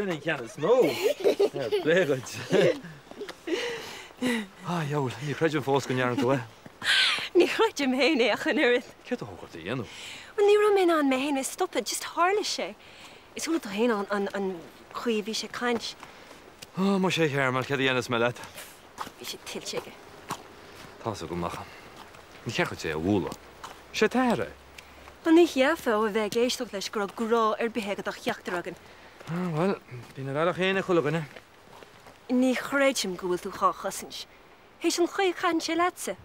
Sin an ceann is mó. Fair play dhuit. Ah, dheabhail, ní chreidim fós go ndearna tú é. Ní chreidim féin é ach an oiread. Céard a thóg ort a dhéanamh? Bhuel, ní raibh mé in ann mé féin a stopadh, just tharla sé. Is eol duit féin an an chaoi a bhí sé ag caint. Ó, muise a Charmel, céard a dhéanfas mé leat? Bhí sé tuillte aige. Tá's agam ach ní ceart duit é a bhualadh. Sé t'athair é. Bhuel, ní cheapfá ó bheith ag éisteacht leis go raibh grá ar bith aige do cheachtar againn. Ah, bhuel, bíonn a bhealach féin ag chuile dhuine. Ní chreidim go bhfuil tú dhá chosaint. Théis an chaoi a chaitheann sé leatsa.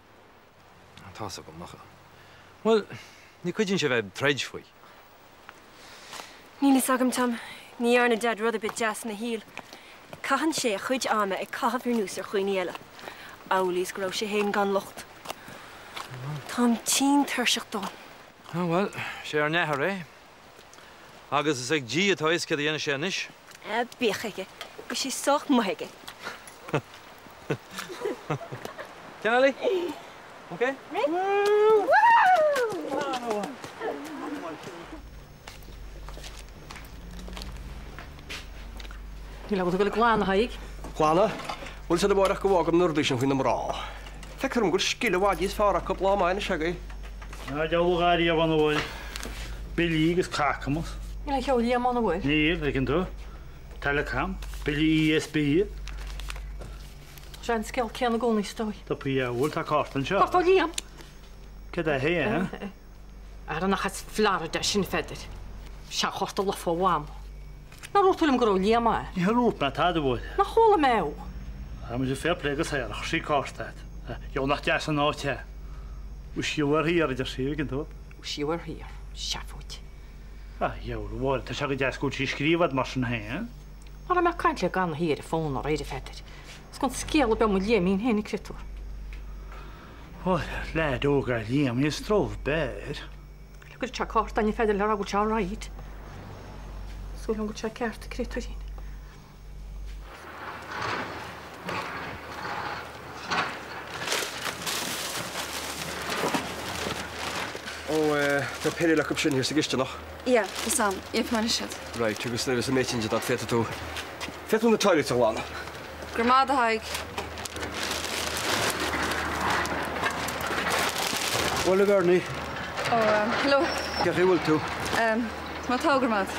Tá's agam ach, bhuel, ní cuidíonn sé a bheith ag troid faoi. Níl fhios agam, Tom. Ní dhearna Deaid rud ar bith deas ina shaol. Caitheann sé a chuid ama ag caitheamh anuas ar dhaoine eile. Amhail is go raibh sé féin gan locht. Táim tinn tuirseach dó. Ah, bhuel, sé ár n-athair é. Agus is ag Dia atá a fhios céard a dhéanfaidh sé anois. Ah, bíodh aige. Beidh sé sách maith aige. Ceann eile? Ok? Níl agat ag dul ag glanadh, a Thaidhg. Glanadh? Bhfuil 'fhios a'd amárach go bhfágaim na rudaí sin faoi na mná. Feictear dom go bhfuil scil i bhfad níos fearr acu lá maith anois agaibh. Ná deabhal a dhath riamh ann a bhfuil. Billí agus cacamas. Níl aon cheo Liam ann a bhfuil? Níl, feiceann tú. Telecom, billí ESB. Sé an scéal céanna i gcónaí, is dóigh. Do dhiabhal, tá cárta anseo. Cárta ó Liam! Céard é é, Ara nach as Florida sin, a Pheadair. Seanchárta lofa ó Mham. Nár dhúirt tú liom go raibh Liam ann? Níor dhúirt mé tada, a bhfuil. Nár chuala mé thú? Tá muid fair play go saor, chuir sí cárta agat. Gheobhaidh nach deas an áit é. Wish you were here, a deir sí, an dtuigeann tú. Wish you were here. Seafóid. A dhiabhal, a Mháire, tá sé go deas go bhfuil sí ag scríobh a'd mar sin féin. Ná raibh mé ag caint le gan a ar an bhfón aréir, a Pheadair. Is gan scéal ar bith ó mo Liaimín féin, an créatúr. Ó, leaid óg é Liam, níl stró ar bith air. Le go dtig cárta a Pheadair le rá go bhfuil sé alright. Súil agam go bhfuil sé ceart, an créatúirín. Ó, tá peidhre acu sin thiar sa gcisteanach. Yeah, tá 's a'm. Gheobhaidh mé anois iad. Right, agus nuair a bheas an méid sin déanta agat féadfaidh tú, féadfaidh tú na toilets a ghlanadh. Go raibh maith a'd a Thaidhg. Bhuel, a Bhernie. Ó, hello. Cén chaoi a bhfuil tú? Tá mé togha, go raibh maith a'd.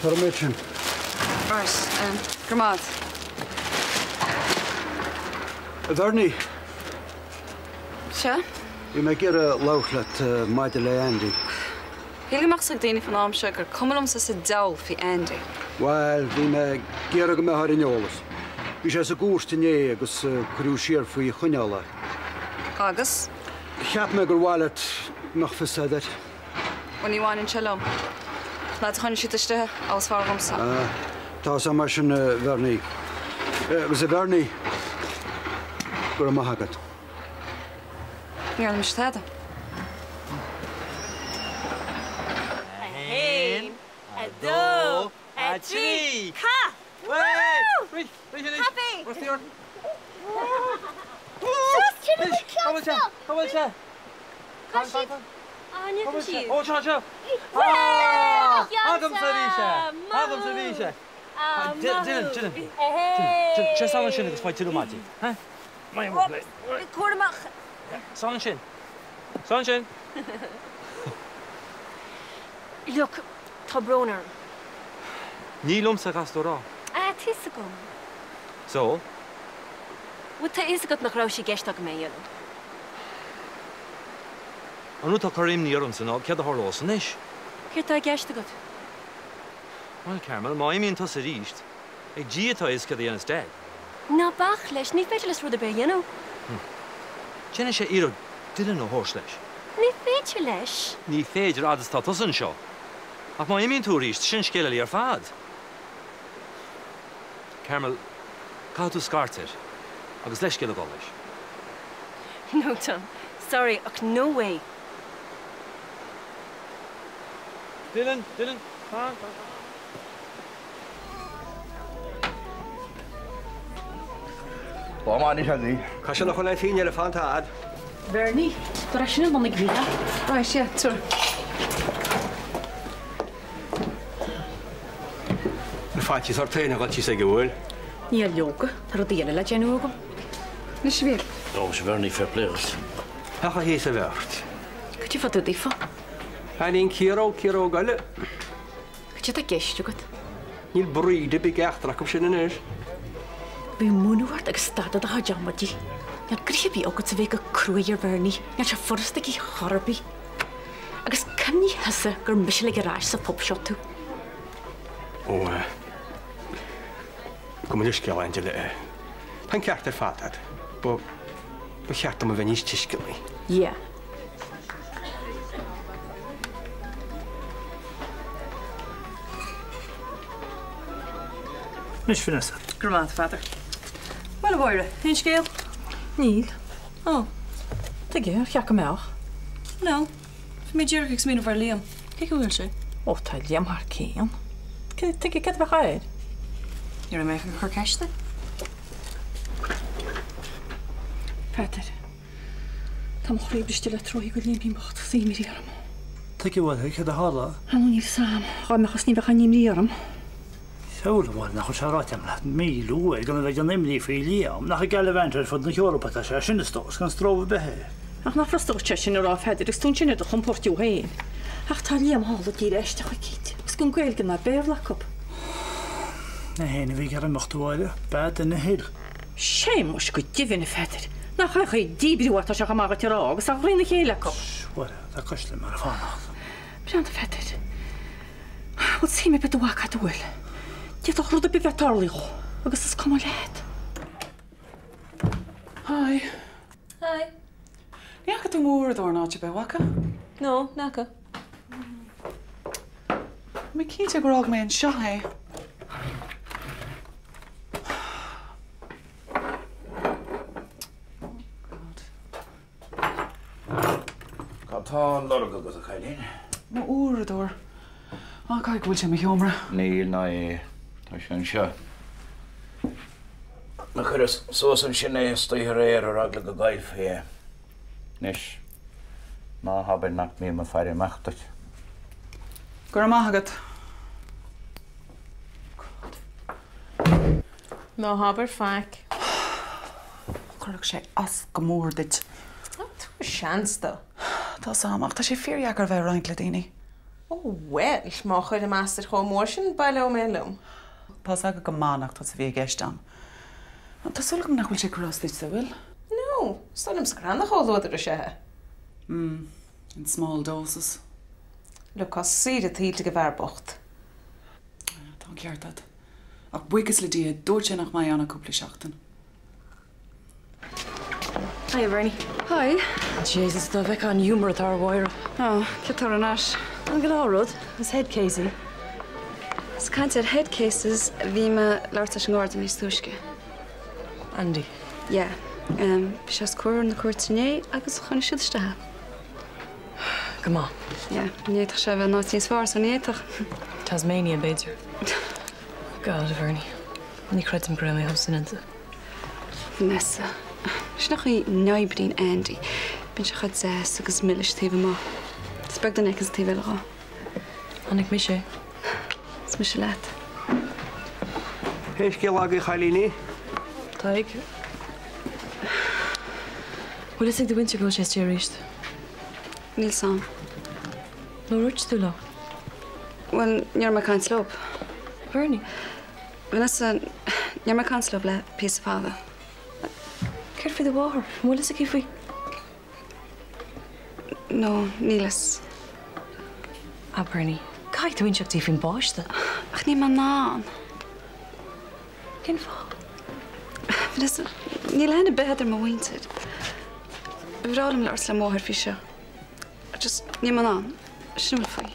Tabhair an méid sin. Right, go raibh maith a'd. A Bhernie. Sea? Bhí mé ag iarraidh labhairt leat maidir le Andy. Shíl go mbeadh 's ag daoine faoin am seo gur cuma liomsa sa diabhal faoi Andy. Bhuel, bhí mé ag iarraidh go mbeifeá ar an eolas. Bhí sé sa gcúirt inné agus cuireadh siar faoi choinneáil é. Agus? Cheap mé gur mhaith leat go mbeadh fios agat air. Bhuel, ní bhaineann sé liom. Ach an fhaid a choinneoidh siad istigh é, abhus fearr dhomsa. Ah, tá 's a'm mar sin, a Bhernie. Agus a Bhernie, go raibh maith agat. Ní dhearna mise tada. 1, 2, 3, caith! Woohoo! Tapaidh! Suas, sin an ceann seo! Cá bhfuil sé? Cá siad? Ah, ní fhaca siad. Ó, seo, seo! Agamsa a bhí sé! Agamsa a bhí sé! Dylan, Dylan, Dylan, sé sall ansin agus faigh tuilleadh maidí. Cúramach. Sall ansin. Sall ansin. Look, tá brón orm. Ní liomsa a chaithfeas tú a rá. Ah, tá 'fhios agam. So? Bhuel, tá 'fhios agat nach raibh sé i gceist agam é a dhéanamh. An rud atá ag cur imní ormsa ná céard a tharlós anois? Céard tá i gceist agat? Bhuel, Carmel, má imíonn tusa arís, Ag Dia atá a fhios céard a dhéanfas Dad. Ná bac leis, ní féidir leis rud ar bith a dhéanamh. Déanfaidh sé iarracht Dylan a thabhairt leis. Ní féidir leis. Ní féidir fhad is atá tusa anseo. Ach má imíonn tú arís, sin scéal eile ar fad. Carmel, caithfidh tú scairt air agus leithscéal a ghabháil leis. No, Tom. Sorry, ach no way. Dylan, Dylan, fan, fan, fan. Lá maith anois agaibh. Caithfidh sé nach bhfuil aon phingin eile fanta a'd. Bernie, tar sin an ag bhí. Right, yeah, tabhair. Faitíos ort féin a dhul síos aige, an bhfuil? Níl leoga, tá rudaí eile le déanamh agam. Anois a Mhíchíl. Ó, a Bhernie, fair play dhuit. Féach thíos a bheirt. Cad é fá dtaobh daofa? Aithníonn ciaróg ciaróg eile. Cad é atá i gceist agat? Níl bríd ar bith ag eachtra acu sin anois. Bheadh múineadh ort agus stad de do chuid amaidí. Níl gnoithe ar bith agatsa a bheith chomh cruaidh ar Bhernie, níl sé furasta aici chor ar bith. Agus cuimhnigh thusa gur mise a lig ar ais sa phub seo tú. Ó, gabh mo leithscéal, Angela. Tá an ceart ar fad agat. Ba, ba cheart dom a bheith níos tuisceanaí. Yeah. Anois, Vanessa. Go raibh maith agat, a Pheadair. Bhuel, a Mháire, aon scéal? Níl. Ó. Tuige, ar cheap go mbeadh? No. Bhí mé díreach ag smaoineamh ar Liam. Cén chaoi a bhfuil sé? Ó, tá Liam thar cionn. Tuige, cad a bheadh air? Ní raibh mé ach ag cur ceiste. Peadar, tá mo chroí briste le tróigh go Liam bocht is imní orm. Tuige, a Mháire, céard a tharla? Á, níl 'fhios a'm. Dhá mbeadh 'fhios ní bheadh aon imní orm. Bhuel, a Mháire, nach bhfuil sé ráite agam leat 1000 uair gan a bheith ag déanamh imní faoi Liam, nach ag gallivant ar fud na hEorpa atá sé, sin is dóigh, is gan stró ar bith air. Ach nach furasta dhuit é sin a rá, a Pheadair, agus tú ansin ar do chompord féin. Ach tá Liam thall i dtír aisteach eicínt, agus gan Gaeilge ná Béarla acu. É féin a bhí ag iarraidh imeacht, a Mháire, b'fhear duine a thuill. Sé muis go deimhin, a Pheadair, nach é chaoi díbriú atá sé chomh maith dhuit a rá agus tá croí na chéile acu. A Mháire, tá cuisle mar a fanacht. Breathnaigh, a Pheadair. Bhfuil suim ar bith agat cá bhfuil? D'fhéadfadh rud ar bith bheith tarlaithe dhó agus is cuma leat. Hi. Hi. Ní fhaca tú m'uaireadóir in áit ar bith, bhfaca? No, n'fhaca. Tá mé cinnte gur fhág mé anseo é. Oh God. Cad tá á lorg agat, a chailín? M'uaireadóir. Á, caithfidh go bhfuil sé i mo sheomra. Níl, ná é. Tá sé anseo. Chuireas suas ansin é istoíche aréir ar eagla go gcaillfí é. Anois, ná habair nach mbím ag faire amach duit. Go raibh maith agat. Ná habair faic. Chuirfeadh sé as go mór duit. Tabhair seans dó. Tá 's a'm, ach tá sé fíordheacair a bheith ag roinnt le daoine. Ó bhuel, má chuirim as duit chomh mór sin, baileoidh mé liom. Tá 's agat go maith nach tusa a bhí i gceist a'm. Tá súil agam nach bhfuil sé ag cur as duit, an bhfuil? No, is dóigh liom scrannadh chomhluadar is ea é. Mm, in small doses. Look, tá saoire tuillte ag an bhfear bocht. Tá an ceart agat. Ach buíochas le Dia, dúirt sé nach mbeidh ann ach cúpla seachtain. Hiya Bernie. Hi. Jesus, dá bhfeicfeá an giúmar atá ar Mháire. Ó, céard tá thar n-ais? An gnáthrud, is head case í. Is caint ar head cases, bhí mé ag labhairt leis an nGarda níos túisce. Andy. Yeah. Bhí sé os comhair na cúirte inné agus choinnigh siad isteach é. Go maith. Yeah, ní fhéadfadh sé a bheith in áit níos fearr, so ní fhéadfadh. Tasmania, b'fhéidir. God, a Bhernie. Ní chreidim go raibh mé chomh soineanta. Vanessa. Sin an chaoi a n-oibríonn Andy. Bíonn sé chomh deas agus milis taobh amuigh. Is beag duine a fheiceanns an taobh eile dhó. Chonaic mise é. Is mise leat. Pé scéal agaibh, a chailíní? Tadhg. Bhfuil fhios ag do mhuintir go bhfuil sé istigh arís? Níl 's a'm. Nár dhúirt tú leo? Bhuel, ní raibh mé ag caint leo. Bernie. Vanessa, ní raibh mé ag caint leo le píosa fada. Céard faoi do mháthair? An bhfuil fhios aici faoi? No, níl fhios. Ah, Bernie, caithfidh tú inseacht di faoin bpáiste. Ach níl mé in ann. Cén fáth? Vanessa, níl aithne ar bith a'd ar mo mhuintir. Ba bhreá liom labhairt le máthair faoi seo. Just, níl mé in ann. Sin a bhfuil faoi.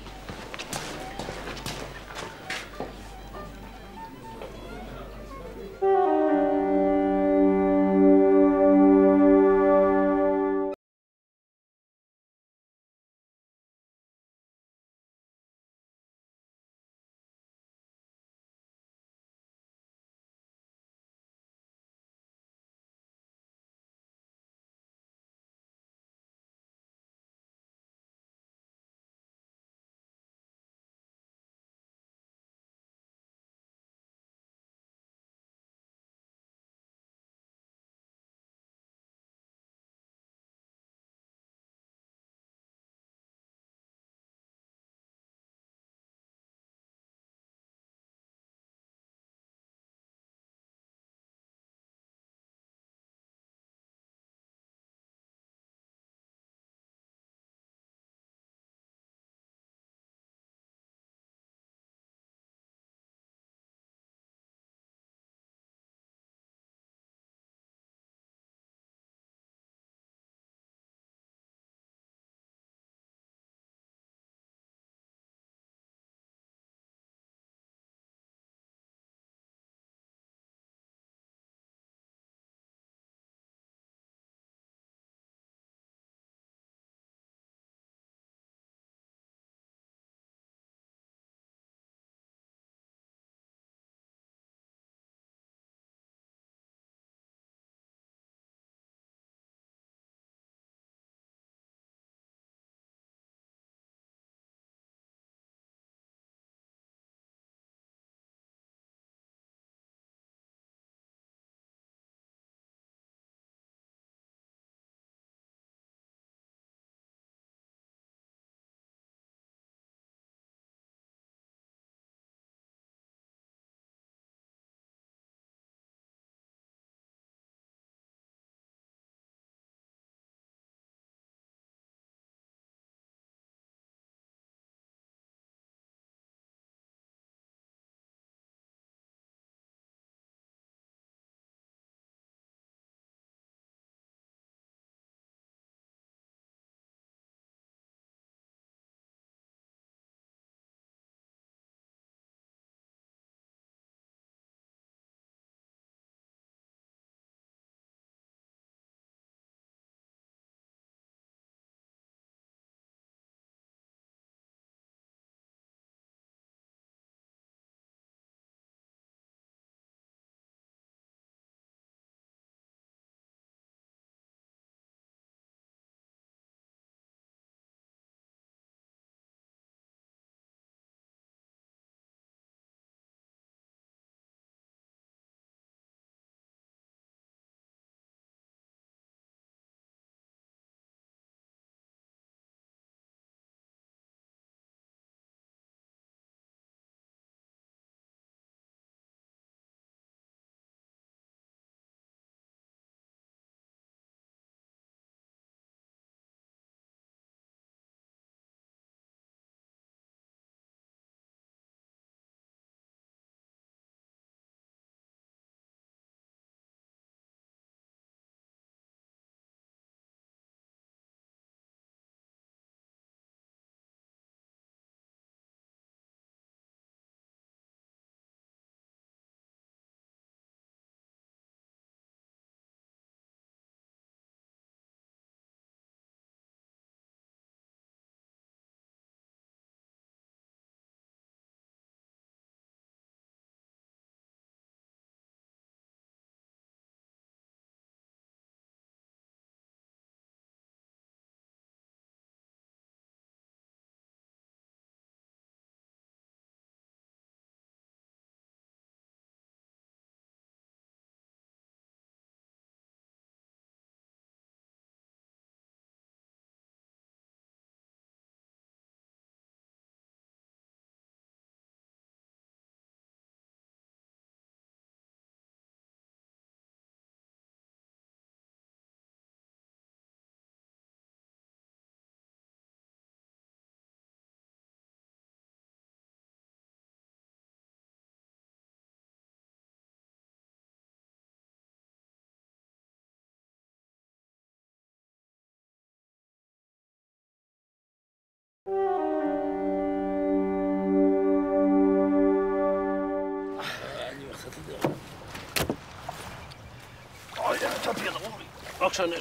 Tá pian orm. Ach sin é.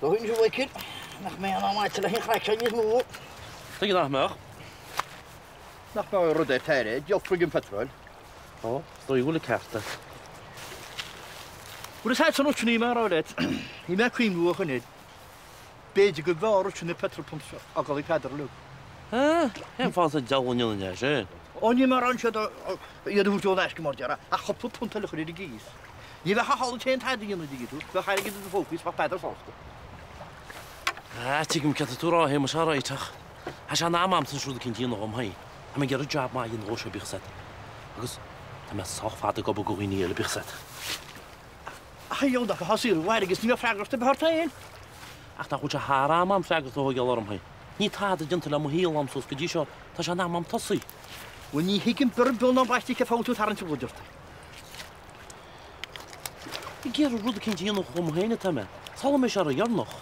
Dóthain sin Mhichíl, nach mbeidh an am agat le haon chraiceann níos mó. Tuige nach mbeadh? Nach mbeadh rud ar t'aire, díol fríd an petrol. Ó, is dóigh go bhfuil an ceart agat. Bhuel is ait an rud sin í mé a rá leat. Bhí mé ag cuimhniú ó shoin air. B'fhéidir go mb'fhearr dhuit na petrol pumps a fhágáil ag Peadar uilig. Hé? Cén fáth sa diabhal a ndéanfainn é sin? Ó níl mé ag rá iad a thabhairt in aisce mar déarfá, ach cúpla punt eile a chur ar an gcíos. Ní bheadh ach an t-aon tada a dhéanamh dtuigeann tú, bheadh airgead i do phóca is bheadh Peadar sásta. Ah, tuigim céard atá tú a rá, a Shéamais, alright, ach tá sé in am a'msa anois rud eicínt a dhéanamh dhom féin. Tá mé ag iarraidh jab maith a dhéanamh dhó seo, bíodh 's a'd. Agus tá mé sách fada ag obair do dhaoine eile, bíodh 's a'd. Ach a dheabhail atá saothar uair agus ní bheadh freagracht ar bith ort féin. Ach nach bhfuil sé thar am a'm freagracht a thóigeáil orm féin? Níl tada déanta le mo shaol a'm suas go dtí seo, tá sé in am a'm tosaí. Bhuel ní thuigim bior beag ná baiste cén fáth a bhfuil tú ag tarraingt trioblóid ort. Ag iarraidh rud eicínt a dhéanamh dhom féin atá mé, sula mbeidh sé ródheireanach.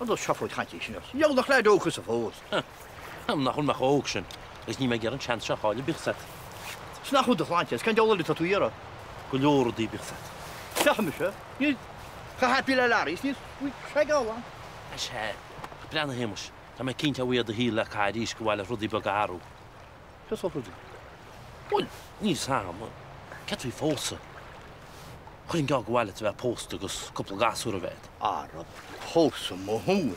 An dóigh seafóid chainte í sin ort? Dheabhail nach leaid óg thusa fós. Nach bhfuil mé chomh hóg sin, agus níl mé ag iarraidh an seans seo a chailleadh, bíodh 's a'd. 'S nach bhfuil do shláinte, is cén diabhal eile atá tú a iarraidh? Go leor rudaí, bíodh 's a'd. Féach mise, níl chomh happy le Larry is níl seiceáil ann. Sea, ach breathnaigh a Shéamais, tá mé cinnte a bhí do shaol le caitheamh arís gur mhaith leat rudaí beaga a athrú. Cén sórt rudaí? Bhuel, níl 's a'm. Céard faoi phósadh? Chuirfinn geall gur mhaith leat a bheith pósta agus cúpla gasúr a bheith a'd. Ara, pósadh mo thóin.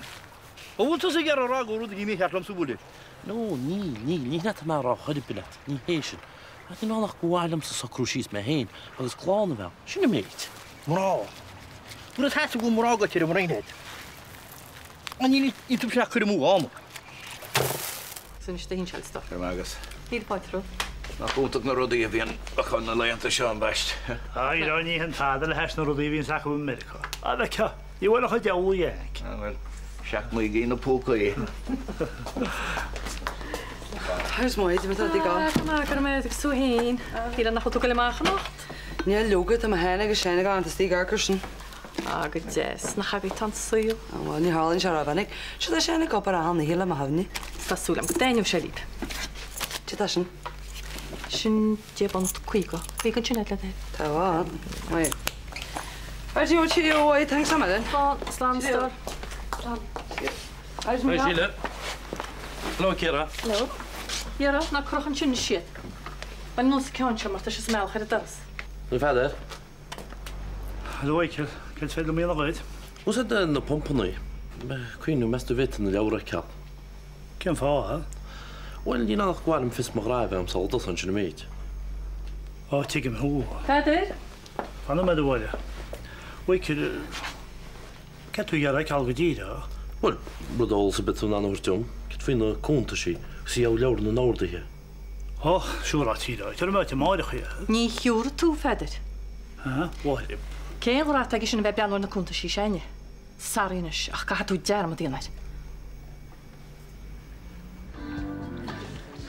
An bhfuil tusa ag iarraidh a rá go bhfuil rud éigin mícheart liomsa an bhfuil? No, níl, níl, ní hin atá mé a rá chor ar bith leat, ní hé sin. Ach ní nach gur mhaith liomsa socrú síos mé féin agus clann a bheith a'm, sin an méid. Mná. Bhfuil a fhios a'd go bhfuil mná agat ar an mbroinn a'd? An níl tú ag cur amú ama? Sin is do shinseáil stuff. Go raibh maith agat. Níl fáilte romhat. Nach iontach na rudaí a bhíonn acu na laethanta seo, ambaist. Á, ní hin tada le hais na rudaí a bhíonns acu i Meiriceá. Á, bhfeicfeá, ní bhfuil ach an diabhal a Yank. Á, bhuel, seachnaígí na púcaí. How's Máire, má tá tú ag gabháil? Go maith, go raibh maith agat agus tú féin. Shíl nach bhfuil tú ag goil amach anocht? Níl leoga, tá mé féin agus Shane ag gabháil istigh ag amharc air sin. Á, go deas. Nach agaibh atá an saol. Á, bhuel, ní tharlaíonn sé rómhinic. Sea, tá Shane ag obair achan oíche le mo shuaimhneas. Tá súil agam go dtaitneoidh sé libh. Cad é sin? Sin £10.50. Bíodh ansin agat le do thoil. Tá ann. Maith. Right, cheerio, thanks a million. Slán, slán, stór. Slán. Hi, Síle. Hello, Ciara. Hello. Ciara, ná croch ansin anois iad. Bain anuas an ceann seo mar tá sé sa mbealach ar an doras. Ní feadar. Hello, Michael. Cén féidir liom a dhéanamh dhuit? Úsáid na pumpanna. Cuimhniú, meas tú an bhféadfainn na leabhra a fheiceáil? Cén fáth? Bhuel, níl ann ach gur mhaith liom fios mo ghnó a bheith agam sula dtosaím, sin an méid. Á, tuigim thú. Peadar? Fan nóiméad, a Mháire. Mhichíl, céard tú ag iarraidh a fheiceáil go díreach? Bhuel, rud eolas ar bith atá tú in ann a thabhairt dom, céard faoi na cuntaisí agus a leabhar na n-orduithe? Ó, siúráilte, tabharfaidh mé dhuit amárach é. Ní thiúrfaidh tú, a Pheadair. A Mháire. Cén ghrá atá aige sin a bheith ag breathnú ar na cuntaisí s'againne? Sorry anois, ach caithfidh tú dearmad a dhéanamh air.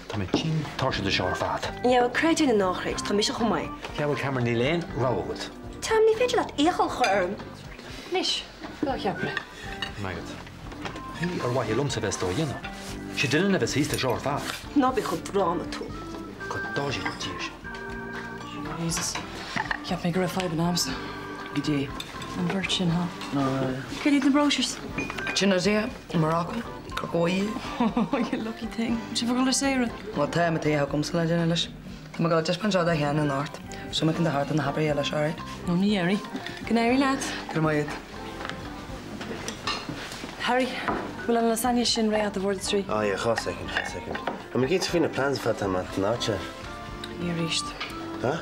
Tá mé tinn tuirseach de seo ar fad. Yeah, creid é nó ná creid, tá mise chomh maith. Yeah, bhuel, Cameron, níl aon rogha agat. Tam, ní féidir leat iachall a chur orm. Anois, gabh a cheapaire. Maith agat. Ní ar mhaithe liomsa a bheas tú á dhéanamh. Sé Dylan a bheas thíos leis seo ar fad. Ná bí chomh gránna tú. Go dtá sé Dia sin. Jesus. Cheap mé go raibh fadhbanna agamsa. Goidé. An bheirt sin, huh? Céard iad na brochures? Sin idea. Morocco. Corcaigh. Oh, you lucky thing. Sibh ag dul ar saoire? Bhuel, tá mé taobh agamsa le déanamh leis. Tá mé ag dul ag taispeáint seo do Sheán anocht. So mé chun do thart na hoibre leis, alright? No, ní dhéarfaidh. Go n-éirí leat. Go raibh maith agat. Harry, bhfuil an lasagne sin réidh at bhord a trí? Oh yeah, dhá soicind, dhá soicind. Tá mé cinnte faoi na plans atá agat don áit seo. Ní arís. Huh?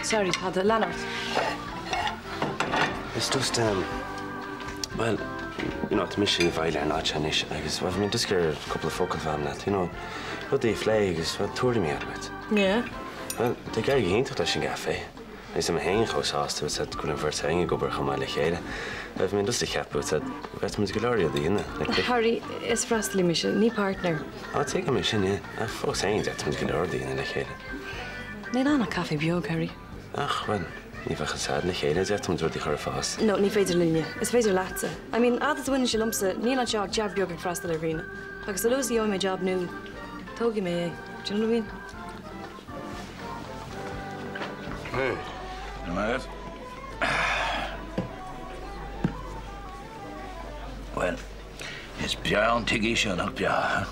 Sorry, tada, lean ort. It's just, um, well, you know, tá mise i bhfeighil ar an áit seo anois agus, well, bhí mé just ag iarraidh cúpla focal a bheith agam leat, you know, rudaí a phlé agus, well, tuairimí a fháil uait. Yeah. Well, tá ag éirí go hiontach leis an gcafé. Agus tá mé féin chomh sásta is go bhfuil an bheirt againn ag obair chomh maith le chéile. Bhí mé just ag ceapadh go bhféadfadh muid go leor rudaí a dhéanamh, like. Harry, is freastalaí mise, ní partner. Á, tuigim é sin, yeah. Ach fós féin, d'fhéadfadh muid go leor rudaí a dhéanamh le chéile. Níl ann ach caife beag, Harry. Ach, bhuel, Ní bheadh fhios a'd le chéile, d'fhéadfadh muid rudaí a chur ag fás. No, ní féidir linne. Is féidir leatsa. I mean, fhad is a bhaineann sé liomsa, níl anseo ach jab beag ag freastal ar dhaoine. Agus a luaithe is a gheobhaidh mé jab nua, tógfaidh mé é. Do you know what I mean? Hey. Go raibh maith agat. Bhuel, is breá an tigh í seo, nach breá, huh?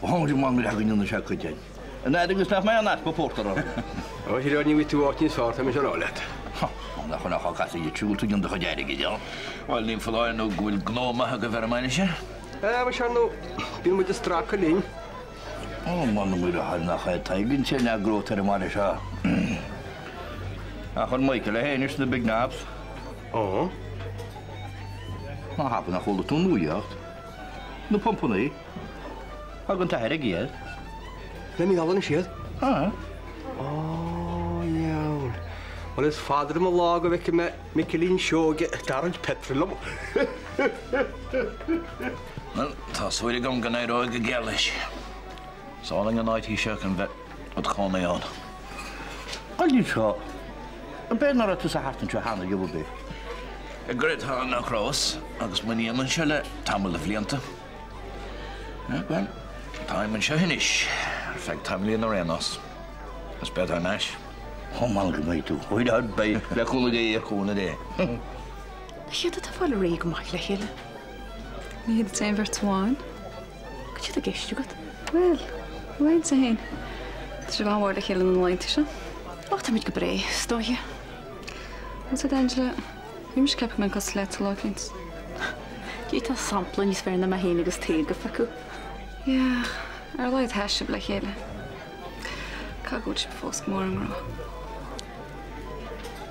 Ó tháinig an mangaireacht go ndéanfaidh sé cuid den. An fhad agus nach mbeidh an easpa pórtair orm. Ó, a Shíle, ní bhfaighidh tú áit níos fearr, tá mise a rá leat. Nach ionadh á casadh duit siúl tú do chuid airgid ann. Bhuel, ní foláir nó go bhfuil gnó maith agaibh ar an mbaile seo. Á, muise, ar ndóigh, bíonn muid ag stracadh linn. Ó, m'anam ar a thoil nach é Tadhg an t-aon gnó ar an mbaile seo. Ach an Michael é féin is na Big Knobs. Ó. Ná habair nach chuala tú an nuacht. Na pumpanna. Thug an t-athair aige iad. Le Mícheál anois iad? Á. Ó, dheabhail. Bhuel, is fada mo lá go bhfeicfidh mé Micilín Seoige ag tarraingt peitril liom. Bhuel, tá súil agam go n-éireoidh go geal leis. Is álainn an áit í seo chun bheith id chónaí ann. Bhuel, seo. An b'é nach raibh tusa thart anseo cheana riamh ar bith? Gcreidfeá nach rabhas, agus m'iníon anseo le tamall de bhlianta. Bhuel, táim anseo anois, ar feadh tamaillín ar aon nós, agus bead thar n-ais. Ó, m'anam go mbeidh tú. Ó, beidh, le cúnamh Dé, le cúnamh Dé. Na hiad atá ag fáil ar aghaidh go maith le chéile. Ní hiad an t-aon bheirt amháin. Cad é atá i gceist agat? Bhuel, uaimse féin. Tá sibh an-mhór le chéile na laethanta seo. Ó, táimid go breá, is dóiche. Bhfuil a fhios agat, Angela, bhí mise ag ceapadh go mbeinn cosúil leat lá éicint. D'fhéadfá sampla níos fearr ná mé féin agus Tadhg a phiocadh. Yeah, ar a laghad sheas sibh le chéile. Caithfidh go bhfuil sibh fós go mór i ngrá.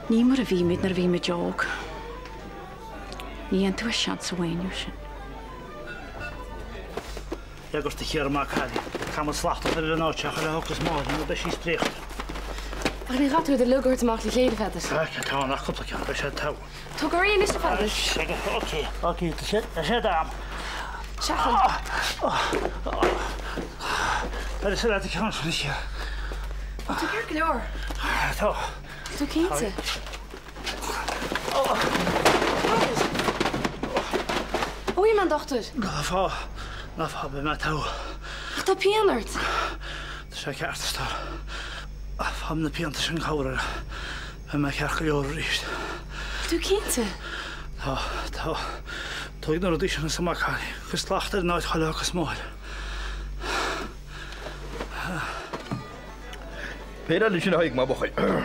Ní mar a bhí muid nuair a bhí muid óg. Ní fhaigheann tú ach seans amháin air sin. Éagort a Chiara mac Cailín. Caithfidh muid slacht a chur ar an áit seo chuile thiocfas Máire nó beidh sí spréachta. Ach ní chaithfidh tú iad uilig a thabhairt amach le chéile, Pheadair. Tá, tá ann ach cúpla ceann, beidh sé togha. Tóg ar aghaidh anois, a Pheadair. Ok, ok, tá sé, tá sé d'am. Seachain. Beidh sé leat an ceann sin, a Chiara. Tá tú ceart go leor. Tá. Tá tú cinnte? Ó, bhí mé an dochtúir. Ná fáth, ná fáth, beidh mé togha. Ach tá pian ort. Tá sé ceart, a stór. Faighim na pianta sin cabhair orm. Beidh mé ceart go leor arís. Tá tú cinnte? Tá, tá. Tóg na rudaí sin anso a chailín. Cuir slacht ar an áit chuile thiocfas Máire. Péire eile sin a Thaidhg, mar bhuachaill.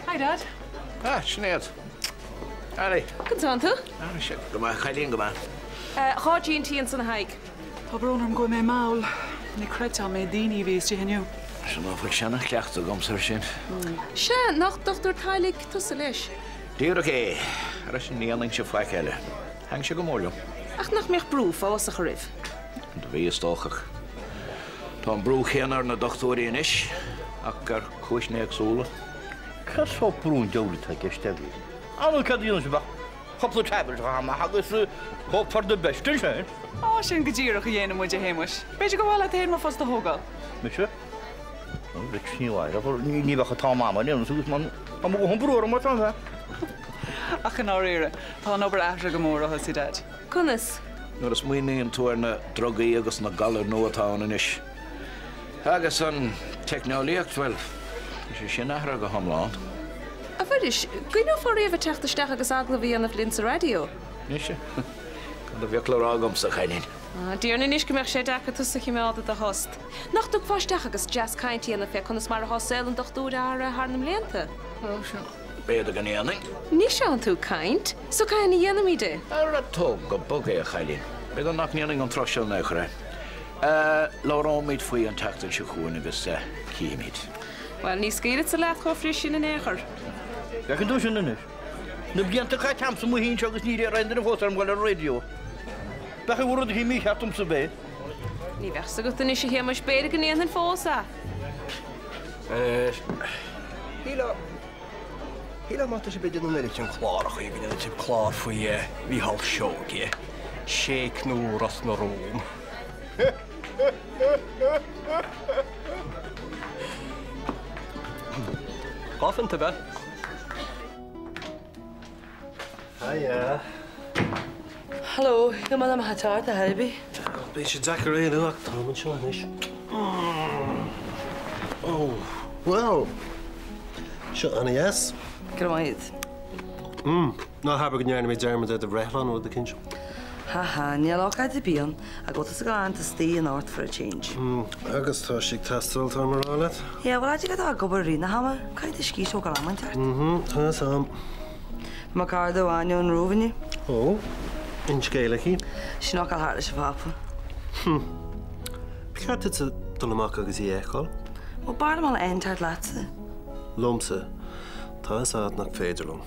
Hi Dad. Ah, Sinéad. Howdy. Conas tánn tú? Ah, sin. Go maith, chailín, go maith. 2 G&T ansan a Thaidhg. Tá brón orm go bhfuil mé mall. Ní chreidfeá an méid daoine a bhí istigh inniu. Sin ná fuil seana-chleachtadh agamsa air sin. Sea, nach dochtúir teaghlaigh tusa leis? Díreach é. Ar sin ní dhéanfainnse faic eile. Thaitin sé go mór liom. Ach nach mbíodh brú uafásach oraibh? Do bhí, is dócha. Tá an brú céanna ar na dochtúirí anois, ach ar chúiseanna éagsúla. Cad sórt brú an diabhail atá i gceist agaibh? An cad a dhéanann sibh ach cúpla tablet a chaitheamh amach agus hope for the best ansin? Á, sin go díreach a dhéanann muid, a Shéamuis. B'fhéidir gur mhaith leat féin mo phost a thógáil? Mise? Ní mhaith, ní bheadh an t-am ama in aon chor agus tá mo dhóthain brú orm mar tá. Ach i ndáiríre, tá an obair athraithe go mór ó thosaigh Daid. Conas? Nuair a smaoiníonn tú ar na drugaí agus na galair nua atá ann anois, agus an teicneolaíocht, bhuel, tá sé sin athraithe go hiomlán. A Mhuiris, an gcuimhneofá riamh ag teacht isteach agus agallamh a dhéanamh linn sa raidió? Mise? Cad a bheadh le rá agamsa, a chailín? Ah, déarfainn anois go mbeadh sé deacair tusa a chimeád i do thost. Nach dtiocfá isteach agus deas caint a dhéanamh fé conas mar atá saol an dochtúra athraithe thar na mblianta? Ó, sea. B'fhéidir go ndéanfainn. Anois tánn tú ag caint. So cathain a dhéanfaimid é? Ara tóg go bog é, a chailín. B'fhéidir nach ndéanfainn an tráth seo in aon chor é. Labhróimid faoi an tseachtain seo chugainn agus cífimid. Bhuel, ní scaoilfeadsa leat chomh flis sin in aon chor. Feiceann tú sin anois. Na blianta caite a'msa amuigh anseo agus níor iarr aon duine fós orm dul ar an raidió. Bheadh rud éigin mícheart domsa ab é? Ní bheadh 's agat anois, a Shéamais, b'fhéidir go ndéanfainn fós é. Shílfeá, shílfeá má tá sibh ag déanamh an oiread sin cláracha, go ndéanfaidh sibh clár faoi Mhícheál Seoige, Séic nó Ros na Rún. Dhá phunt ab ea? Hiya. Hello, go mbeidh mé thart a Herbie. Beidh sé deacair éalú ach táim anseo anois. Oh, well. Seo ana-dheas. Go raibh maith agat. Mm, ná habair go ndearna mé dearmad ar do bhreithlá nó rud eicínt. Ha ha, níl ócáid ar bith ann ach go bhfuil tusa galánta istigh anocht for a change. Mm, agus tá sí ag teastáil, táim a rá leat. Yeah, bhuel, a atá ag obair i rith na hama, caithfidh tú scíth a thógáil am inteacht. Mhm, tá fhios a'm. Mo cara do Áine ón Róimh inniu. Ó, aon scéal aici? Sin ag gabháil thart leis an Phápa. Hm. Ba cheart duitse dul amach agus í a fheiceáil. Bhuel, b'fhearr liom dul inteacht leatsa. Liomsa? Tá fhios a'd nach féidir liom.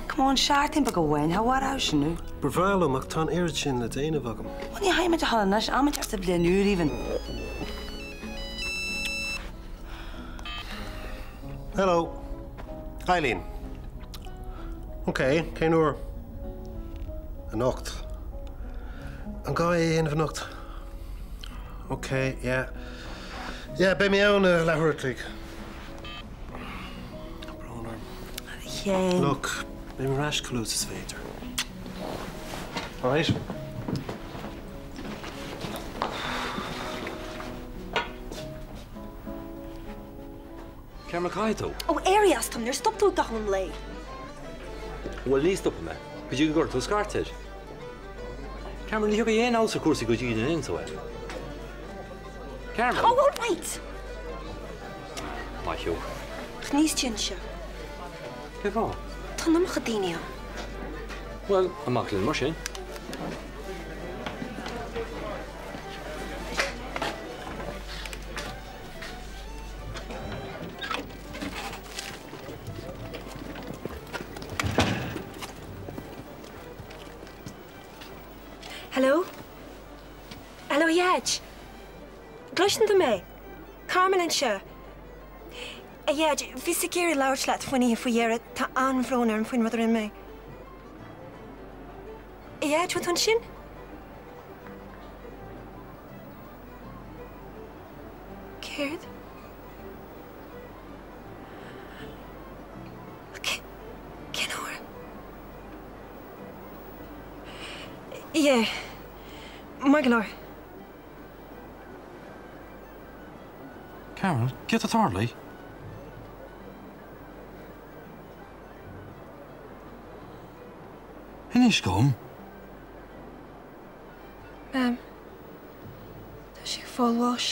Come on, seachtain beag amháin, cha mhairfeadh sin thú. Ba bhreá liom ach tá an oiread sin le déanamh agam. Bhuel, ní chaithfidh muid a dhul anois, am inteacht sa bhliain úr even. Hello. Eileen. Ok, cén uair? Anocht. An gá é a dhéanamh anocht? Ok, yeah. Yeah, beidh mé ann i leathuair a chloig. Tá brón orm. A Sheáin. Look, beidh mé ar ais chomh luath is féidir. Alright? Carmel, cá bhfuil tú? Ó, éirigh as, Tom, níor stop tú i gcaitheamh an lae. Bhuel, ní stopfaidh mé go dtí go gcuirfidh tú scairt air. Carmel, ní thiocfaidh aon fheabhas ar chúrsaí go dtí go ndéanann tú é. Carmel! Oh, all right! Maith thú. Ach ní istigh anseo. Cén fáth? Tá an iomarca daoine ann. Bhuel, amach linn mar sin. Hello? Hello, a Dhaid. Gcloiseann tú mé? Carmel anseo. A Dhaid, bhíos ag iarraidh labhairt leat faoin oíche faoi dheireadh. Tá an-bhrón orm faoin rud a rinne mé. A Dhaid, bhfuil tú ansin? Céard? Cén uair? Yeah. Maith go leor. Carmel, céard atá tarlaithe? Inis dom. Mam, tá sé ag fáil bháis.